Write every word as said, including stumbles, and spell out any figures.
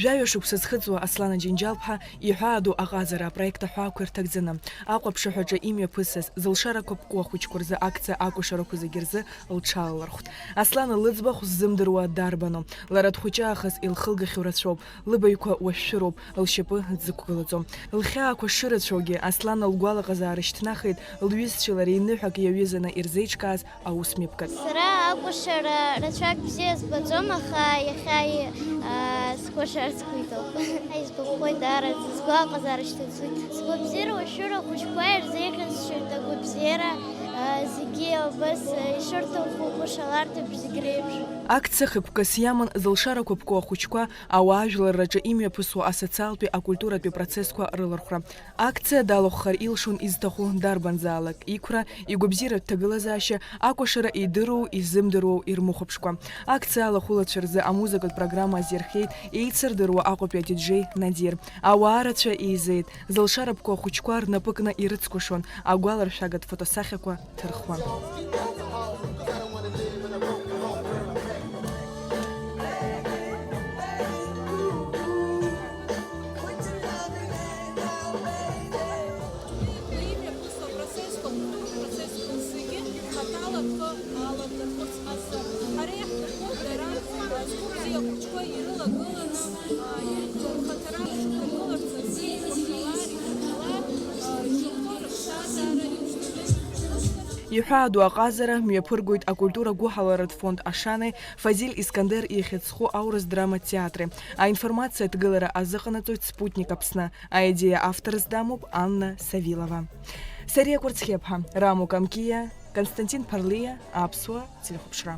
Жәаҩа шықәса зхыҵуа Аслан Аџьынџьал-ԥҳа иҳәаа ду аҟазара апроект аҳәаақәа ирҭагӡаны, Аҟәа аԥшаҳәаҿы имҩаԥысыз, зылшарақәа ԥку ахәыҷқәа рзы акциа акәашарақәа зегьы рзы лҽалалархәт. Аслан лыӡбахә ззымдыруа дарбану? Лара дхәыҷы аахыс илхылгахьоу рацәоуп, лыбаҩқәа уашәшәыроуп, лшьапы дзықәгылаӡом. Лхьаақәа шырацәоугьы, Аслан лгәалаҟазаара шьҭнахит, лҩызцәеи лареи ныҳәак иаҩызаны ирзеиҿкааз аус мҩаԥгатә. Сара акәашара рацәак бзиа збаӡом, аха иахьа и-, аа, скәашар сгәы иҭоуп. Исгәаԥхоит даараӡа, сгәалаҟазаара шьҭыҵуеит. Сгәабзиара уашәшәыра ахәыҷқәа ирзеиӷьасшьоит агәабзиара, аа, зегьы абас, аа, ишырҭаху акәашаларҭаҿ зегь реиԥш. Акциа хықәкыс иаман зылшарақәа ԥку ахәыҷқәа ауаажәларраҿы имҩаԥысуа асоциалтәи акультуратәи процессқәа рылархәра. Акциа далахәхар илшон изҭаху дарбанзаалак иқәра, игәабзиаратә ҭагылазаашьа, акәашара идыруоу, изымдыруоу ирмыхәаԥшкәа. Акциа алахәылацәа рзы амузыкатә программа азирхиеит еицырдыруа Аҟәатәи адиджеи Надир. Ауаа рацәа еизеит, зылшара ԥку ахәыҷқәа рнапы кны ирыцкәашон, агәаларшәагатә фотосахьақәа ҭырхуан. Имҩаԥысуа процессқәа, активтә процессқәа зегьы хаҭала рхы аладырхәырц ҟазҵо. Ҳара иаҳҭахуп дара, а, згәы бзиа ахәыҷқәа ирылагыланы, а, ирхаҭара шьақәыргыларц азы, ирхала, ирхала, а, ишахәҭоу рыԥсҭазаара иуцәгьаны. Иҳәаа ду аҟазара мҩаԥыргоит акультура гәыҳаларатә фонд Ашанеи Фазиль Искандер ихьӡ зху аурыс драма театри. Аинформациа ҭгылара азыҟанаҵоит Спутник Аԥсны. Аидеиа авторс дамоуп Анна Савилова. Сариа Кәарцхиаԥҳа, Рамо Камкиа, Константин Ԥарлиа, Аԥсуа телехәаԥшра.